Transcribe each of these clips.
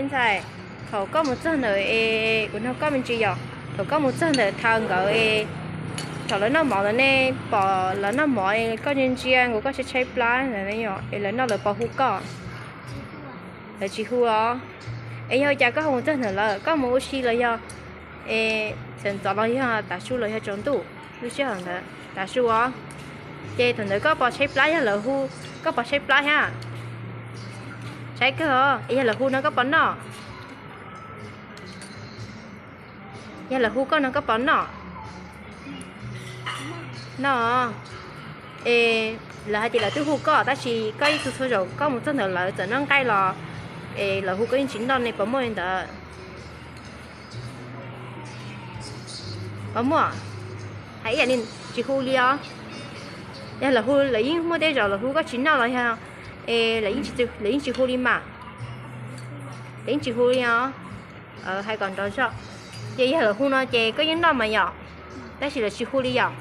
Ntxhais, thaum koj mus txog ntawm es kuv nug koj me ntsis yom, thaum koj mus txog ntawm thaum nkawd es thaum lawv noj mov ntawd nej pom lawv noj mov es koj ntsia ntsia nkaus koj tshaib tshaib plab ntawd es lawv noj lawv puas hu koj? Lawv tsis hu os. Es yog ua cas koj ho mus txog ntawm lawv, koj mus ua si los yog es sawv ntxov los yog tav su los yog tsaus ntuj lub sij hawm ntawd tav su os? Ces thaum ntawd koj puas tshaib plab yog lawv hu, koj puas tshaib plab thiab? Tshaib kawg os. Es yog lawv hu no koj puas noj? Yog lawv hu koj no koj puas noj? Noj. Es lawv hais tias lawv twb hu koj tab sis koj yeej txhua txhua zaus koj mus txog ntawm lawv txawm noj nqaij los es lawv hu koj yeej tsis noj ne, puas muaj li ntawd? Puas muaj? Hais ib yam li tsis hu li os. Yog lawv hu, lawv yeej muaj tej zaum lawv hu koj tsis noj los yog es lawv yeej tsis hu li mas, lawv yeej tsis hu li os. Hais kom nrov zog. Ces yog lawv hu no ces koj yeej noj mas yom, tab sis lawv tsis hu li yom.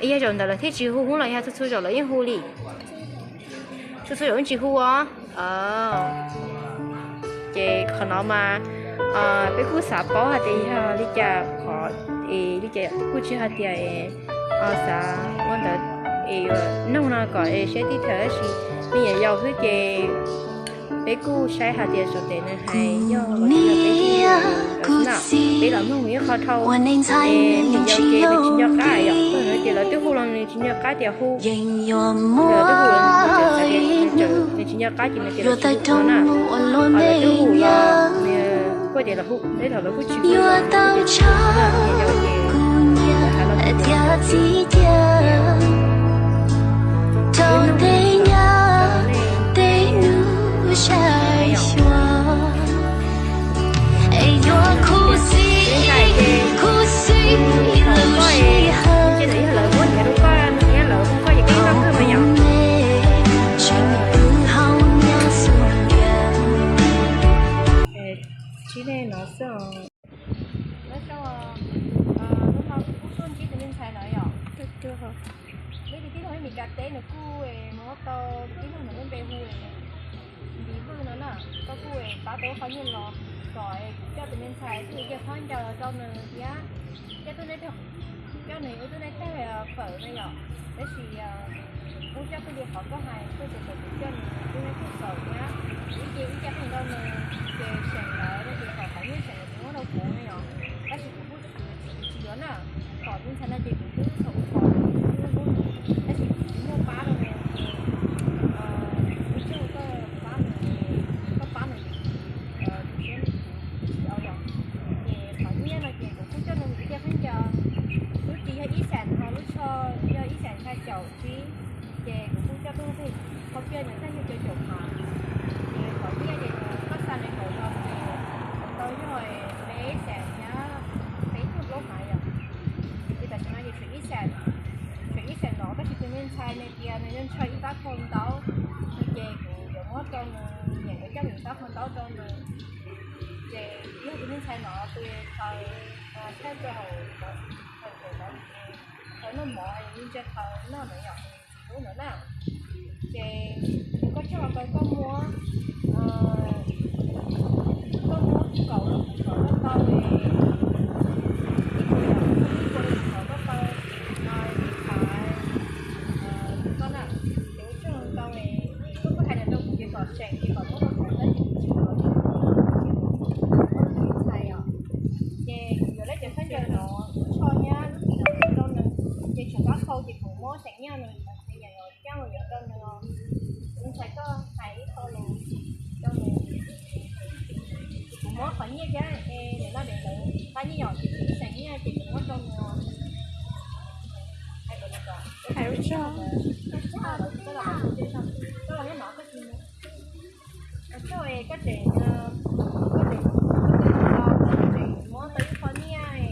Es yog zaum ntawd lawv thiaj tsis hu hub los yog txhua txhua zaus lawv yeej hu li? Txhua txhua zaus yeej tsis hu os. Ces qhov no mas peb kuj xav paub hais tias yog li cas qhov, li cas kuj tsis hais tias xav ua ntawd es yuav nug no kom es saib tib thawm tab sis me nyuam yaus xwb ces peb kuj saib hais tias suav tes nws hais yog los tsis yog peb kuj xav na. Peb los mloog nws ib qho dhau es me nyuam yaus ces nws tsis nco qab yom, koj hais tias lawv twb hu los nws tsis nco qab tias hu, lawv twb hu los nws tsis nco qab ces nws tias lawv tsis hu no na. Ho lawv twb hu los nws kuj tias lawv hu, tej thaum lawv kuj tsis hu los nws tias tsis hu no, me nyuam yaus ces lawv hais los kuj tias lawv tsis hu no. Tsis ne no xwb os. Lub no, lub no kuj tuaj ntsib tus me ntxhais no yom. Neb tus tij laug Mes Kas teb nws kuj mus muab tau tus tij laug ntawd lub npe hu Ntiv Vwj no na. Koj kuj pab tau qhov nyiaj los kom kuv coj tus me ntxhais tuaj ua khaub ncaws rau nws thiab coj tuaj, coj nws ua tuaj noj tag fawm no yom. Tab sis kuv kuj coj tuaj li qhov koj hais, tuaj ces kom kuv coj nws ua tuaj noj tag fawm thiab kuv ib ce ib ce pheej rau nws, ces seem ntawd no ces kom qhov nyiaj seem ntawd kuv muab rau kuv no yom. Tab sis kuv kuj tsis yuav na, kom tus ntxhais no ces kuv twb thaum kuv pom kuv twb hlub nws, tab sis kuv tsis muaj pab rau nws ces kuv tsuas koj pab nws, koj pab nws, nws siab nws kuv tsis au yom. Ces qhov nyiaj no ces kuv kuj coj nws mus ib ce khaub ncaws, lub ris yog ib xees ho lub tsho yog ib xees xya caum tsib, ces kuv kuj coj tuaj tag, qhov kiag nws tag yog cuaj caum hav. Ces qhov nyiaj ces koj xa nws kaum los ces tau yog peb xees thiab peb caug plaub hav yom. Ces tam sim no ces tshuav ib xees, tshuav ib xees no tab sis tus me ntxhais nws tias nws yuav ntshaw ib pab khau ntaub, no ces kuv yuav muab rau nws, nyiam yuav coj mus ib pab khau ntaub rau nws. Ces yog tus me ntxhais no tus thaum tshaj rau hauv, thaum noj mov es ntsia thaum noj ntawd yom, tsis hlub ntawd na. Ces nws koj tsaug los koj muab, koj muab kaum los kuv kom koj tau, ib puas yom, ib puas los kuv kom koj tau ib qhov koj na. Ces ua tsaug ntau, koj kuj hais tias rau kuv ces kom seem ces kom muab rau kuv tab sis kuv tsis muab, ntxhais os. Ces kuv yuav lawv cov khaub ncaws no, lub tsho thiab lub ris no rau nws, ces tshuav pab khau ces kuv muab seem nyiaj nws, ces yam no coj mus yuav rau nws. Tus ntxhais koj hais ib qho los rau nws, kuv muab qhov nyiaj thiab, nim no nim ntawd pab nyiaj yom, ces kuv ib seem nyiaj ces kuv muab rau nws. Hais kom nws kom, hais ua tsaug, koj los nyob no koj tsis mus. Koj es koj tseem, koj tseem, koj tseem muab tau ib qho nyiaj,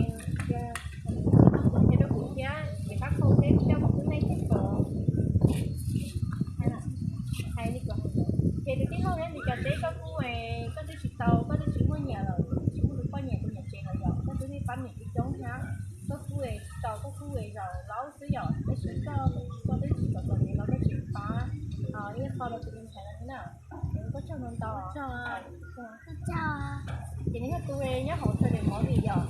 ces rau kuv thiab ces pab khau peb coj mus pub nej thiab kom. Hais li ko, ces tus tij laug neb li cas teb koj kuj, koj twb tsis tau, koj twb tsis muaj nyiam lawm, twb tsis muaj tus poj niam tus niam tsev lawm yom, koj twb pab niam coob coob thiab, koj kuj tsis tau, koj kuj zaum laub xwb yom, tab sis koj, koj twb tsis tau txom nyem los koj tseem pab ib qho rau tus me ntxhais no thiab na. Koj Ces nws yog tus nyob hauv sawv daws mov li yom?